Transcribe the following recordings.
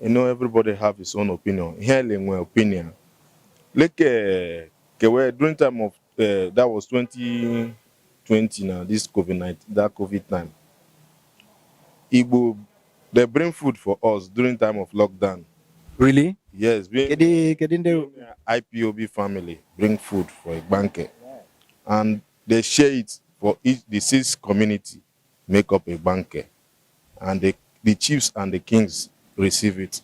Everybody have his own opinion. Here nwe opinion. Like kewe during time of that was 2020 now, this COVID-19, that COVID time. Igbo, they bring food for us during time of lockdown. Really? Yes, being Kedu ndị? IPOB family bring food for Igbanke, and they share it for each the six community make up Igbanke, and the chiefs and the kings receive it.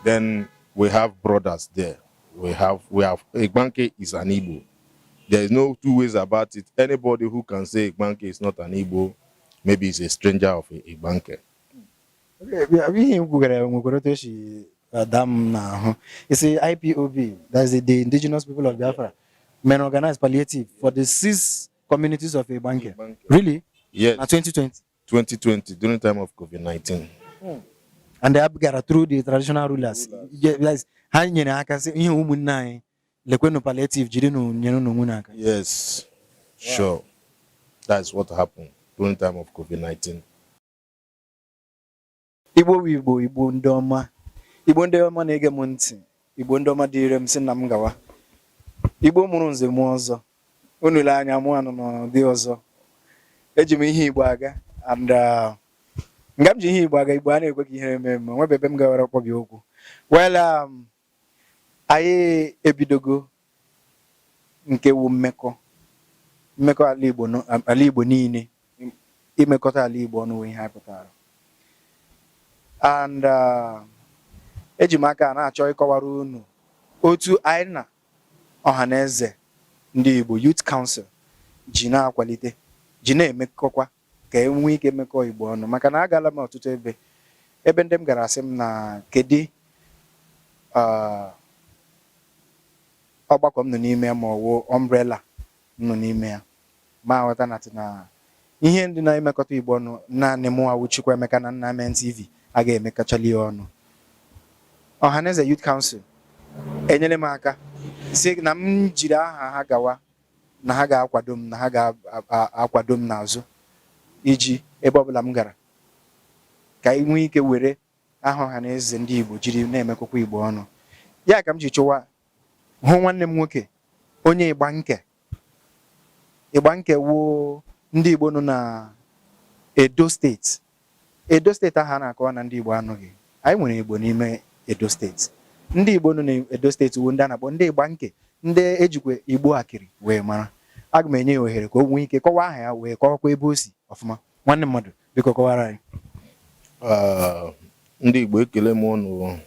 Then we have brothers there. We have Igbanke is an Igbo. There is no two ways about it. Anybody who can say Igbanke is not an Igbo, maybe is a stranger of Igbanke. Okay, ihe m kwugara nwekwara otu esi ada m n'ahụ. Isi IPOB, that's the Indigenous People of Biafra, men organize palliative for the six communities of Igbanke. Igbanke. Really? Yes. Na 2020? 2020, during time of COVID-19. And they gara through the traditional rulers. Yes, ha nyere aka sị ihe ụmụnne anyị lekwenụ palliative jirinụ nyere unu onwe unu aka. Yes, sure. That's what happened during time of COVID-19. Igbo bụ Igbo, Igbo ndị ọma, Igbo ndị ọma na-ege m ntị, Igbo ndị ọma dịịrị m sị na m gawa. Igbo mụrụ nze mụọ ọzọ, unu lee anya mụ anọ n'ụdị ọzọ. Eji m ihe Igbo aga and nga m ji ihe Igbo aga, Igbo a na-ekwe ka ihere mee m nwebe ebe m gawara kpọbi okwu. Well, anyị ebidogo nke wu mmekọ ala Igbo ala Igbo niile, imekọta ala Igbo ọnụ wụ ihe anyị pụtara. And eji m aka na-achọ ịkọwara unu otu anyị na Ọhaneze Ndị Igbo Youth Council ji na-akwalite, ji na-emekọkwa ka e nwee ike mekọ Igbo ọnụ, maka na agala m ọtụtụ ebe, ebe ndị m gara asị m na kedu ọgbakọ m nọ n'ime ya ma ọ wụ umbrella m nọ n'ime ya, ma ghọta na ihe ndị na-emekọta Igbo ọnụ, naanị mụ awụ Chukwuemeka na Nna Men TV a ga-emekọchali ya ọnụ. Ọhaneze Youth Council enyere m aka si na m jiri aha ha gawa, na ha ga-akwado m, na ha ga-akwado m n'azụ iji ebe ọbụla m gara ka anyị nwee ike were aha Ọhaneze Ndị Igbo jiri na-emekọkwa Igbo ọnụ. Ya ka m ji chụwa hụ nwanne m nwoke onye Igbanke. Igbanke wụ ndị Igbo nọ na Edo Steeti. Edo Steeti ahụ a na-akọwa na ndị Igbo anọghị, anyị nwere Igbo n'ime Edo Steeti. Ndị Igbo nọ na Edo Steeti wụ ndị a na-akpọ ndị Igbanke, ndị ejikwa Igbo akịrị wee mara. Aga m enye ya ohere ka o nwee ike kọwaa aha ya wee kọwakwa ebe o si ọfụma. Nwanne mmadụ, biko kọwara anyị. Ndị Igbo, ekele m unu.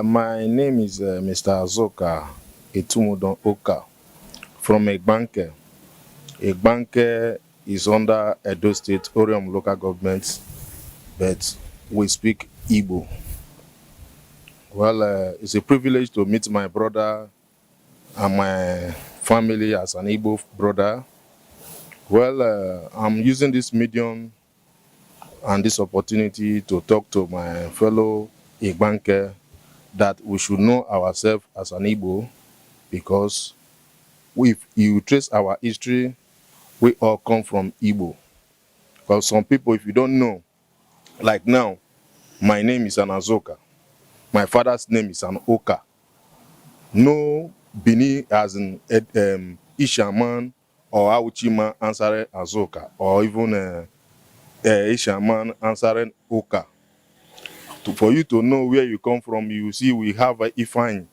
My name is Mr. Azuka Etumudon Oka from Igbanke. Igbanke is under Edo State, Orhionmwon Local Government, but we speak Igbo. Well, it's a privilege to meet my brother and my family as an Igbo brother. Well, I'm using this medium and this opportunity to talk to my fellow Igbanke that we should know ourselves as an Igbo, because if you trace our history, we all come from Igbo. Because some people, if you don't know, like now, my name is an Azuka. My father's name is an Oka. No Bini as in Ishan or Auchi man answering Azuka, or even Ishan man answering Oka. For you to know where you come from, you see we have a Ifeanyi.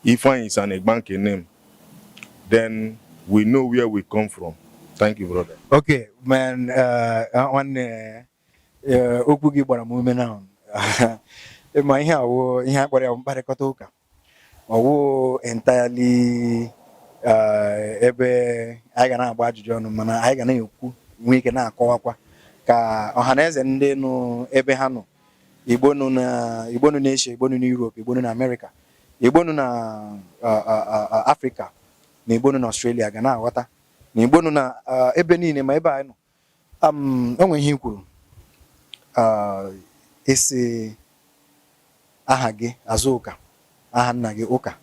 Ifeanyi is an Igbanke name. Then we know where we come from. Thank you, brother. Okay, man, nwanne, okwu gị gbara m ume na ma ihe awụ ihe a kpọrọ ya mkparịkọta ụka ọwụ entirely ebe anyị ga na-agba ajụjụ ọnụ, mana anyị ga na-ekwu, nwee ike na-akọwakwa ka ọha na eze ndị nọ ebe ha nọ, Igbo nọ na Igbo nọ n'Asia, Igbo nọ n'Europe, Igbo nọ na America, Igbo nọ na Africa na Igbo nọ na Australia ga na-aghọta na Igbo nọ na ebe niile ma ebe anyị nọ. O nwere ihe i kwuru, isi aha gị Azụka, aha nna gị Ụka,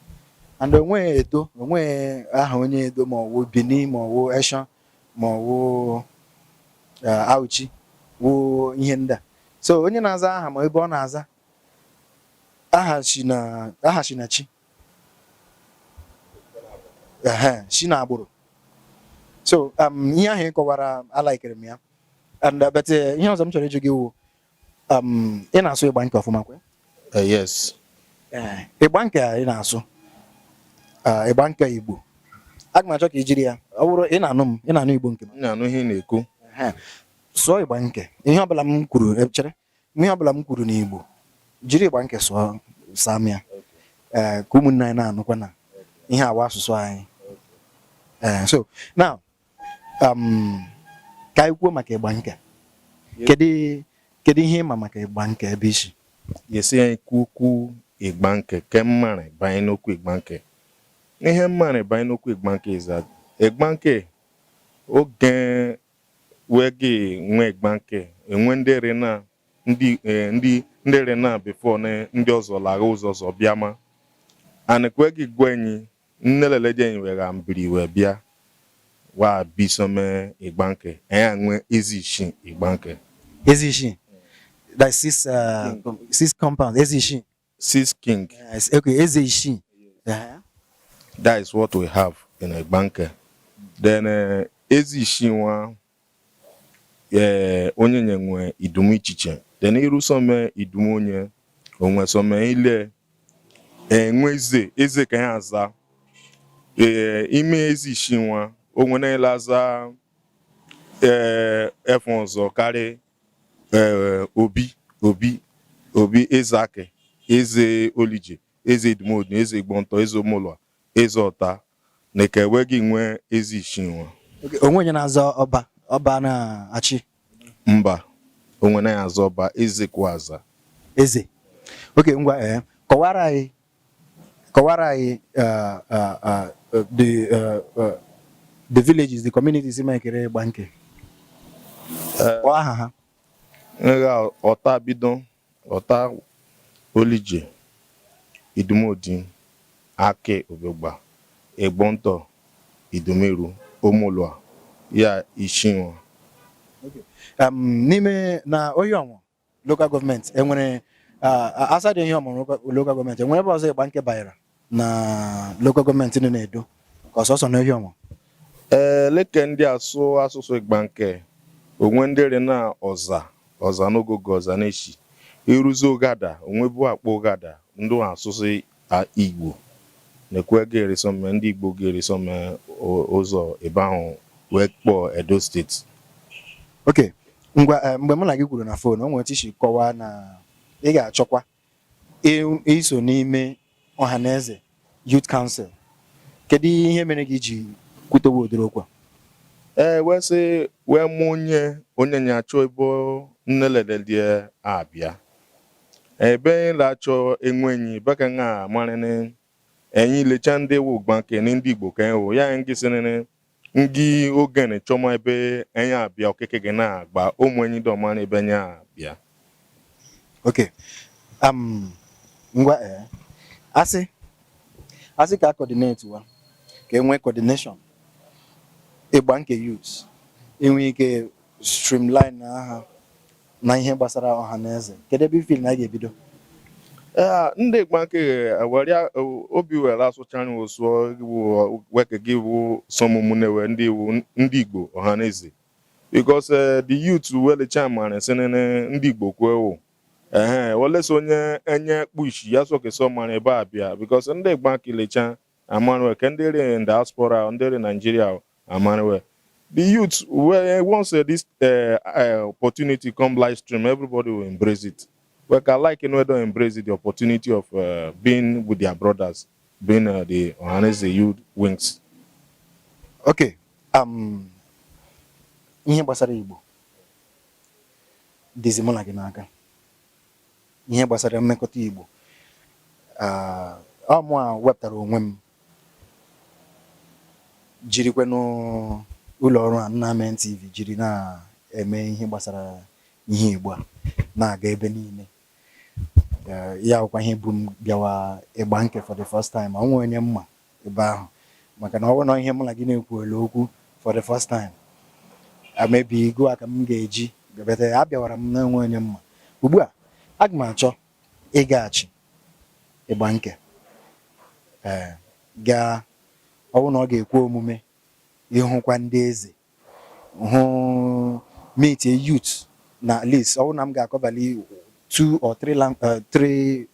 and onweghị Edo, onweghị aha onye Edo, ma ọ wụ Bini, ma ọ wụ Eshọn, ma ọ wụ Auchi wụ ihe ndị a. So So onye na-aza aha ma ebe ọ na-aza aha si na aha si na chi. Ehe, si na agbụrụ. So ihe ahụ ị kọwara, alaikere m ya. And but ihe ọzọ m chọrọ ịjụ gị wụ, ị na-asụ Igbanke ọfụma kwe? Yes. Ee, Igbanke a ị na-asụ, Igbanke Igbo, aga m achọ ka i jiri ya, ọ bụrụ ị na-anụ m, ị na-anụ Igbo nke m. M na-anụ ihe ị na-ekwu. Ehe. Sụọ Igbanke, ihe ọbụla m kwuru, chere, ihe ọbụla m kwuru n'Igbo, jiri Igbanke sụọ, saa m ya. Ee, ka ụmụnne anyị na-anụkwa na ihe awa asụsụ anyị. Ee, so now, ka anyị kwuo maka Igbanke. Kedu ihe ịma maka Igbanke, ebe isi? Yesi anyị kwu okwu Igbanke ke mmarị banye n'okwu Igbanke. Ihe mmarị banye n'okwu Igbanke is that Igbanke oge wee gị nwee Igbanke enwe ndị rena ndị ndị rena before na ndị ọzọ lagha ụzọ ọzọ bịama and kwe gị gwa enyi nnelele dị enyi wega mbiri wee bịa wa bisome Igbanke, anyị nwe ezi ishi Igbanke. Ezi ishi, that's six compounds, ezi ishi. Six king. Yes, okay, eze ishi. That is what we have in Igbanke. Then ezi ishi nwa onye nye nwe idum ichiche. Then iru some idum onye onwe some ile enwe eze eze ka ya aza ime ezi ishi nwa onwe na ile aza efe ọzọ karị obi obi obi eze akị, eze olije, eze idumodu, eze igbonto, eze omolua, eze ọta na ka enwe gị nwee ezi ishi nwa. Okay, onwe onye na-aza ọba, ọba na-achị? Mba, onwe na ya aza ọba, eze kwa aza. Eze. Okay, ngwa, kọwara anyị the villages, the communities mekere Igbanke. Kpọọ aha ha. Nga ọta bido ọta, olije, idumodi, akị, obegba, egbonto, idumeru, omolua, ya ishinwa. N'ime na Orhionmwon Local Government enwere, aside Orhionmwon Local Government, enwere ebe ọzọ Igbanke banyere na local government dị n'Edo, ka ọsọsọ na Orhionmwon? Ee, leke ndị asụ asụsụ Igbanke onwe ndị re na ọza ọza n'ogogo ọza na-eshi iruzi ụgada onwe bụ akpọ ụgada ndị asụsụ Igbo na-ekwe ga-eresome ndị Igbo ga-eresome ụzọ ebe ahụ wee kpọọ Edo Steeti. Ok, ngwa, mgbe mụ na gị kwuru na phone, o nwere otu isi kọwaa na ị ga-achọkwa iso n'ime Ọhaneze Youth Council. Kedu ihe mere gị ji kwutowe ụdịrị okwu a? Ee, wee sị wee mụ onye onye nya achọ ebe nneledelie abịa ebe na-achọ enwe enyi beka nga amarịnị enyi lecha ndị wu Igbanke na ndị Igbo ka ewu ya ngị sịrịnị ngị ogene chọma ebe enyi abịa okeke gị na-agba ụmụ enyi dọmara ebe enyi abịa. Ok, ngwa, asị ka coordinate wa, ka e nwee coordination Igbanke youth, enwe ike streamline aha na ihe gbasara ọha na eze, kedu ebe i feel na a ga-ebido? Ee, ndị Igbanke were obi were asụchara osuo weke gị bụ sọmụmụnewe ndị iwu ndị Igbo Ọhaneze, because the youth welecha mara sịnịnị ndị Igbo kwewo ehe wolesa onye enye kpushi ya sọkesọ mara ebe a bịa, because ndị Igbanke lecha amaruwe ke ndị ri diaspora, ndị ri Nigeria amaruwe the youth well. Once this opportunity come live stream, everybody will embrace it. We can like you know don't embrace it, the opportunity of being with their brothers, being the Ohaneze youth wings. Ok, ihe gbasara Igbo dịzi mụ na gị n'aka. Ihe gbasara mmekọta Igbo, ọ mụ a wepụtara onwe m jirikwenụ ụlọ ọrụ a Nnamen TV jiri na-eme ihe gbasara ihe Igbo a na-aga ebe niile. Ya bụkwa ihe bu m bịawa Igbanke for the first time. Ọ nwe onye mma ebe ahụ, maka na ọ bụrụ na ihe mụ na gị na-ekwuola okwu for the first time, maybe igu a ka m ga-eji bete abịawara m na-enwe onye mma. Ugbu a, aga m achọ ịgaghachi Igbanke, ee, gaa, ọ bụrụ na ọ ga-ekwe omume, ịhụkwa ndị eze, hụ, meet a youth na at least ọ bụrụ na m ga-akọbali two or three three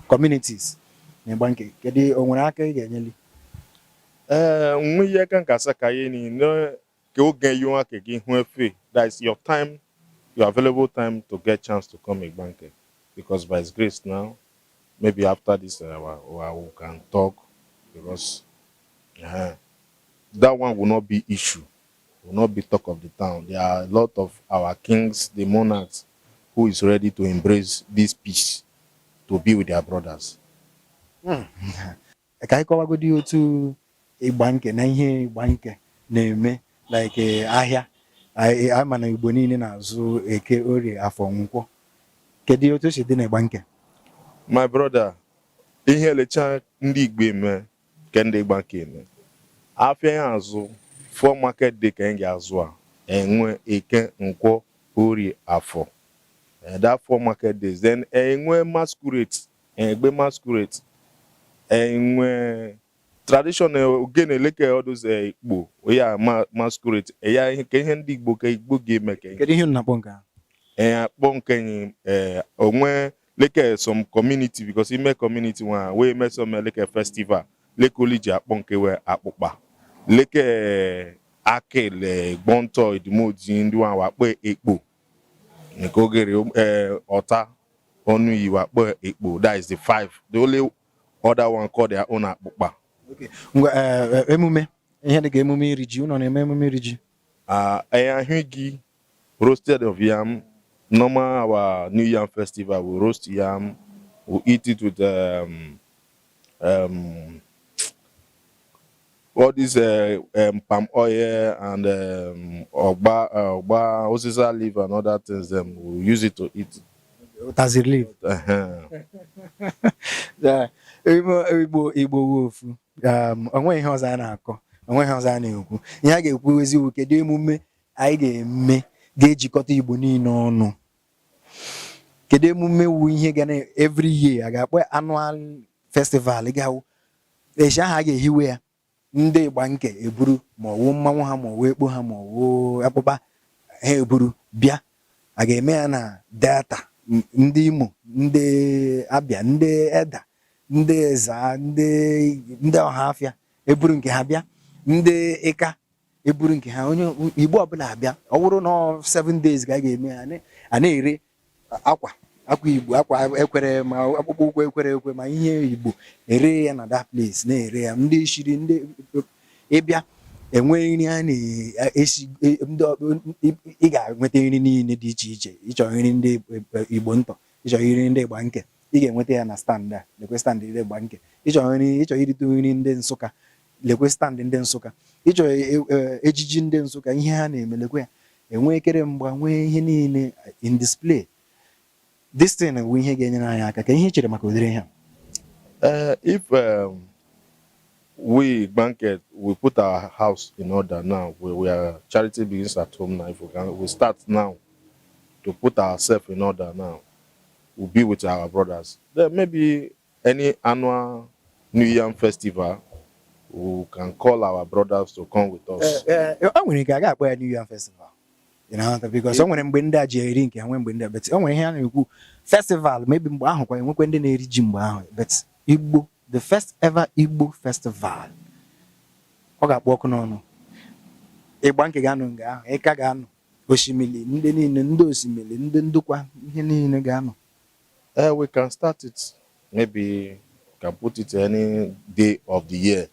communities na Igbanke. Kedu o nwere aka ị ga-enyeli? Ee, nwe ihe ka nka asa ka ihe ni no ke oge yi nwa ke gị hụ efe. That is your time, your available time to get chance to come Igbanke, because by His grace now, maybe after this we can talk, because that one will not be issue, will not be talk of the town. There are a lot of our kings, the monarchs, who is ready to embrace this peace, to be with their brothers. Ka anyị kọwagodi otu Igbanke na ihe Igbanke na-eme, like ahịa. Ama na Igbo niile na-azụ Eke, Orie, Afọ, Nkwọ. Kedu otu o si dị na Igbanke? My brother, ihe lecha ndị Igbo eme ke ndị Igbanke eme. Afịa ya azụ, four market day ka anyị ga-azụ a enwe Eke, Nkwọ, Orie, Afọ. That four market days, then enwe masquerade, egbe masquerade, enwe tradition, ogene leke all those Igbo ya masquerade ya, ihe ka ihe ndị Igbo ka Igbo ga-eme ka Kedu ihe unu na-akpọ nke ahụ? Akpọ nke onwe leke some community, because ime community nwa wey eme some leke festival leke oli ji akpọ nke we akpụkpa leke akele gbọntọ idimoji ndị nwa wakpọ ekpo nke ogere ọta ọnụ iyi wakpọ ekpo. That is the five. The only other one called their own akpụkpa. Ngwa, emume, ihe dịka emume iri ji, unu na-eme emume iri ji? Ahụ gị roasted of yam, normal our New Yam Festival. We roast yam, we eat it with all this palm oil and ogba, osisa leaf and other things. Them we use it to eat. Ụtazị leaf. Yeah, Igbo, Igbo wu ofu. Onweghị ihe ọzọ a na-akọ, onweghị ihe ọzọ a na-ekwu. Ihe a ga-ekwu eziokwu, kedu emume anyị ga-eme ga-ejikọta Igbo niile ọnụ? Kedu emume wu ihe ga na every year a ga-akpọ annual festival ga-awụ echi ahụ a ga-ehiwe ya, ndị Igbanke eburu ma ọwụ mmanwụ ha, ma ọwụ ekpo ha, ma ọwụ akpụkpa ha, eburu bịa? A ga-eme ya na Delta, ndị Imo, ndị Abịa, ndị Eda, ndị Eza, ndị Ọhafịa eburu nke ha bịa, ndị Ịka eburu nke ha, onye Igbo ọbụla abịa. Ọ bụrụ na ọ 7 days ka a ga-eme ya, a na-ere akwa, akwa Igbo, akwa ekwere, ma akpụkpọ ụkwụ ekwere ekwe, ma ihe Igbo, ere ya na that place, na-ere ya. Ndị shiri ndị ịbịa enwe nri a na-esi, ndị ị ga-enweta nri niile dị iche iche. Ịchọ nri ndị Igbo ntọ, ịchọ nri ndị Igbanke, ị ga-enweta ya na stand a. Lekwe stand ndị Igbanke. Ịchọ nri, ịchọ irite nri ndị Nsụka, lekwe stand ndị Nsụka. Ịchọ ejiji ndị Nsụka, ihe ha na-eme, lekwe ya. Enwe ekere mgba, nwee ihe niile in display. This thing bụ ihe ga-enyere anyị aka. Ka ihe ị chere maka ụdịrị ihe a? If we Igbanke, we put our house in order now, we are charity begins at home now. If we can, we start now to put ourselves in order now, we'll be with our brothers. Then maybe any annual New Yam Festival, we can call our brothers to come with us. O nwere ike a ga-akpọ ya New Yam Festival. Ị na-aghọta? Because o nwere mgbe ndị a ji eri nke ha, nwee mgbe ndị a, but o nwere ihe a na-ekwu festival, maybe mgbe ahụ kwa enwekwe ndị na-eri ji mgbe ahụ. But Igbo, the first ever Igbo festival, ọ ga-akpọ ọkụ n'ọnụ. Igbanke ga-anọ nga ahụ, Ịka ga-anọ, Osimiri, ndị niile, ndị Osimiri, ndị ndụkwa, ihe niile ga-anọ. We can start it. Maybe can put it any day of the year.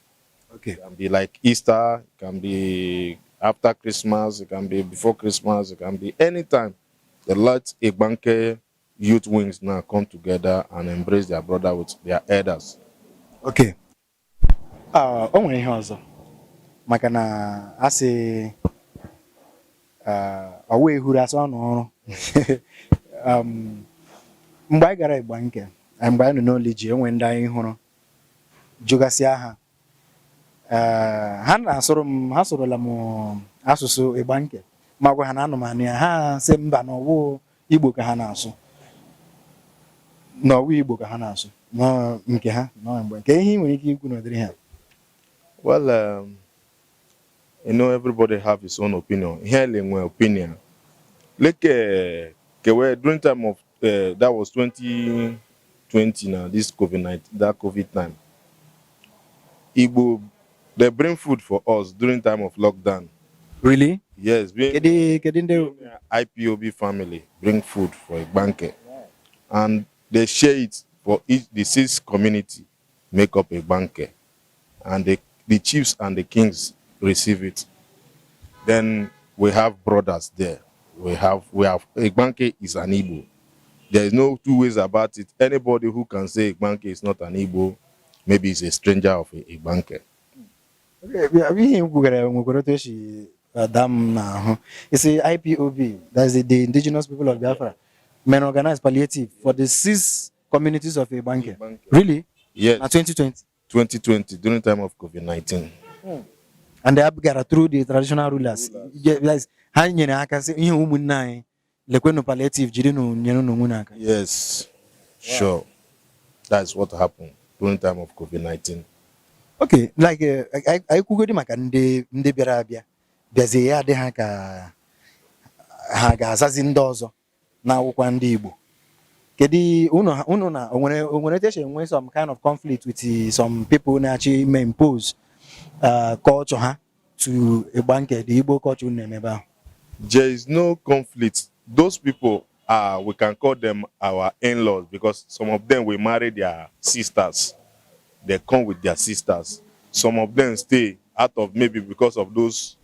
It can be like Easter, it can be after Christmas, it can be before Christmas, it can be anytime. The let Igbanke youth wings now come together and embrace their brother with their elders. Okay. Ah, o nwere ihe ọzọ, maka na a sị ọwa ehuru asọ n'ọrụ. Mgbe anyị gara Igbanke, mgbe anyị nọ n'Oliji, enwe ndị anyị hụrụ, jụgasịa ha. Ha na-asụrụ m, ha sụrụla m asụsụ Igbanke, ma gwa ha na anụmanụ ya, ha sị mba, na ọwụ Igbo ka ha na-asụ. N'ọwa Igbo ka ha na-asụ nọ nke ha nọ mgbe nke ihe ị nwere ike ikwu n'ụdịrị ha. Well, everybody have his own opinion. Here, my opinion. Like, during time of that was 2020 now, this COVID-19, that COVID time. Igbo, they bring food for us during time of lockdown. Really? Yes, being Kedu ndị? IPOB family bring food for Igbanke, and they share it for each the six community make up Igbanke, and the chiefs and the kings receive it. Then we have brothers there. We have Igbanke is an Igbo. There is no two ways about it. Anybody who can say Igbanke is not an Igbo, maybe is a stranger of Igbanke. Ihe m kwugara nwekwara otu esi ada m n'ahụ isi IPOB, that's the Indigenous People of Biafra, men organize palliative for the six communities of Igbanke? Igbanke. Really? Yes. Na 2020? 2020, during time of COVID-19. And they gara through the traditional rulers. Yeah, that's- ha nyere aka sị ihe ụmụnne anyị lekwenụ palliative jirinụ nyere n'onwe unu aka. Yes, sure. That's what happened during time of COVID-19. Okay, like anyị kwugodi maka ndị bịara abịa bịazie ya adị ha ka ha ga-azazi ndị ọzọ na-awụkwa ndị Igbo. Kedu unu na o nwere etu esi enwe some kind of conflict with some people na-achọ ime impose culture ha to Igbanke, the Igbo culture unu na-eme ebe ahụ? There is no conflict. Those people are, we can call them our in-laws because some of them will marry their sisters. They come with their sisters. Some of them stay out of maybe because of those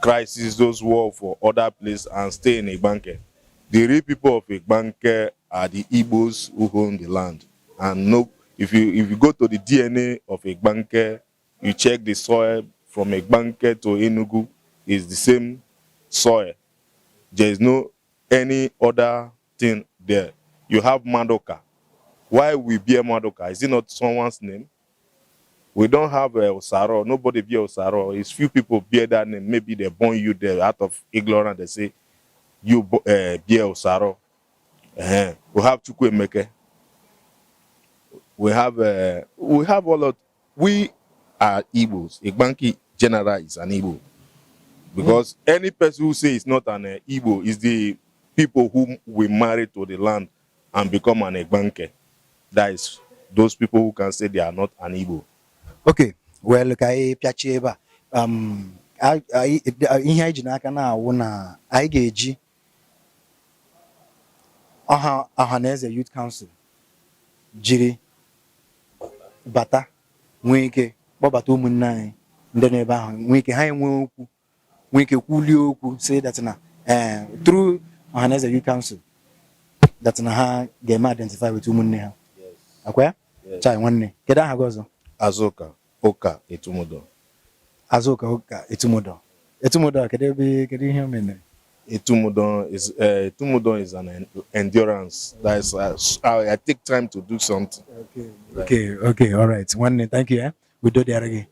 crises, those war for other place and stay in Igbanke. The real people of Igbanke are the Igbos who own the land. And no, if you go to the DNA of Igbanke, you check the soil from Igbanke to Enugu is the same soil. There is no any other thing there. You have Madoka. Why we bear Madoka? Is it not someone's name? We don't have a Osaro. Nobody bear Osaro. It's few people bear that name. Maybe they born you there out of ignorance. They say you bear Osaro. We have Chukwuemeke. We have all of we are Igbos. Igbanke general is an Igbo. Because any person who say it's not an Igbo is the people whom we marry to the land and become an Igbanke. That is those people who can say they are not an Igbo. Okay, well, ka anyị pịachie ebe a. Ihe anyị ji n'aka na-awụ na anyị ga-eji ọha na eze Youth Council jiri bata nwee ike kpọbata ụmụnne anyị ndị nọ ebe ahụ nwee ike ha enwee okwu nwee ike kwulie okwu say that na through Ọhaneze Youth Council that na ha ga-eme identify with ụmụnne ha akwa ya. Yes. Chai, nwanne, kedu aha gị ọzọ? Azuka Oka Etumudo. Azụka Ụka Etumudo. Etumudo, kedu ebe kedu ihe o mere? Etumudo is an endurance. That is, I take time to do something. Okay, all right. Nwanne, thank you, eh? Udo dịara gị.